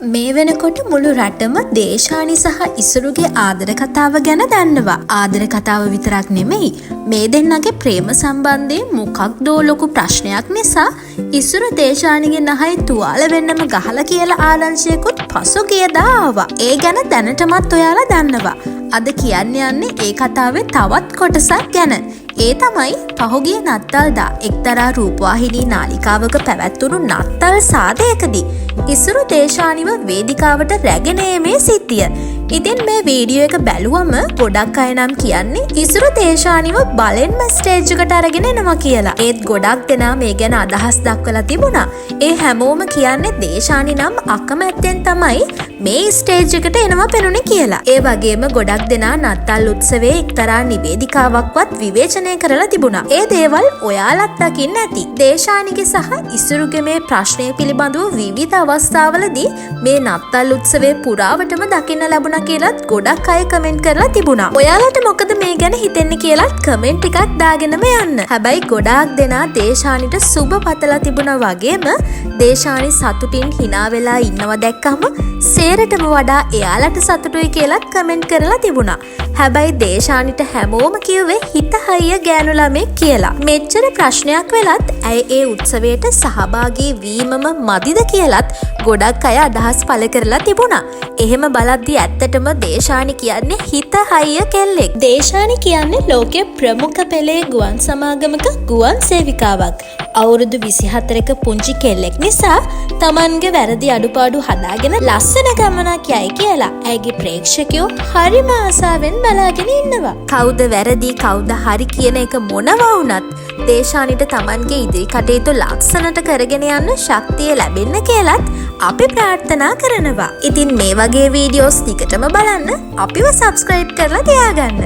මේ වෙනකොට මුළු රටම දේශානි සහ ඉසුරුගේ ආදර කතාව ගැන දන්නවා. ආදර කතාව විතරක් නෙමෙයි, මේ දෙන්නගේ ප්‍රේම සම්බන්ධයෙන් මොකක්දෝ ලොකු ප්‍රශ්නයක් නිසා ඉසුරු දේශානිගේ නහයේ තුවාල වෙන්නම ගහලා කියලා ආරංචියකුත් පසුගියදා ආවා. ඒ ගැන දැනටමත් ඔයාලා දන්නවා. අද කියන්න යන්නේ ඒ කතාවේ තවත් කොටසක් ගැන. ඒ තමයි පහුගිය නත්තල්දා එක්තරා රූපවාහිනී නාලිකාවක පැවැත්වුණු නත්තල් සාදයකදී ඉසුරු දේශානිව වේදිකාවට රැගෙන ඒමේ සිද්ධිය. ඉතින් මේ වීඩියෝ එක බැලුවම ගොඩක් අය නම් කියන්නේ ඉසුරු දේශානිව බලෙන්ම ස්ටේජ් එකට අරගෙන එනවා කියලා. ඒත් ගොඩක් දෙනා මේ ගැන අදහස් දක්වලා තිබුණා. ඒ හැමෝම කියන්නේ දේශානි නම් අකමැත්තෙන් තමයි මේ ස්ටේජ් එකට එනවා පෙනුනේ කියලා. ඒ වගේම ගොඩක් දෙනා නත්තල් උත්සවයේ එක්තරා නිවේදිකාවක්වත් විවේචනය කරලා තිබුණා. ඒ දේවල් ඔයාලත් දකින්න ඇති. දේශානිගේ සහ ඉසුරුගේ මේ ප්‍රශ්නය පිළිබඳව විවිධ අවස්ථාවලදී මේ නත්තල් උත්සවයේ පුරාවටම දකින්න ලැබුණා කියලත් ගොඩක් අය කමෙන්ට් කරලා තිබුණා. ඔයාලට මොකද මේ ගැන හිතෙන්නේ කියලත් කමෙන්ට් එකක් දාගෙනම යන්න. හැබැයි ගොඩාක් දෙනා දේශානිට සුබ පතලා තිබුණා වගේම දේශානි සතුටින් හිනා වෙලා ඉන්නවා දැක්කම සේරටම වඩා එයාලට සතුටුයි කියලත් කමෙන්ට් කරලා තිබුණා. හැබැයි දේශානිට හැමෝම කිව්වේ හිත හයිය ගෑනු ළමෙක් කියලා. මෙච්චර ප්‍රශ්නයක් වෙලත් ඇය ඒ උත්සවයට සහභාගී වීමම මදිද කියලත් ගොඩක් අය අදහස් පළ කරලා තිබුණා. එහෙම බලද්දි ඇත්තටම දේශානි කියන්නේ හිත හයිය කෙල්ලෙක්. දේශානි කියන්නේ ලෝකයේ ප්‍රමුඛ පෙළේ ගුවන් සමාගමක ගුවන් සේවිකාවක්. අවුරුදු 24ක පුංචි කෙල්ලෙක් නිසා තමන්ගේ වැරදි අඩුපාඩු හදාගෙන ලස්සන ගමනක් යයි කියලා ඇයගේ ප්‍රේක්ෂකයෝ හරිම ආසාවෙන් බලාගෙන ඉන්නවා. කවුද වැරදි කවුද හරි කියන එක මොනවා වුණත් දේශානිට තමන්ගේ ඉදිරි කටයුතු ලස්සනට කරගෙන යන්න ශක්තිය ලැබෙන්න කියලත් අපි ප්‍රාර්ථනා කරනවා. ඉතින් මේ වගේ වීඩියෝස් දිගටම බලන්න අපිව සබ්ස්ක්‍රයිබ් කරලා තියාගන්න.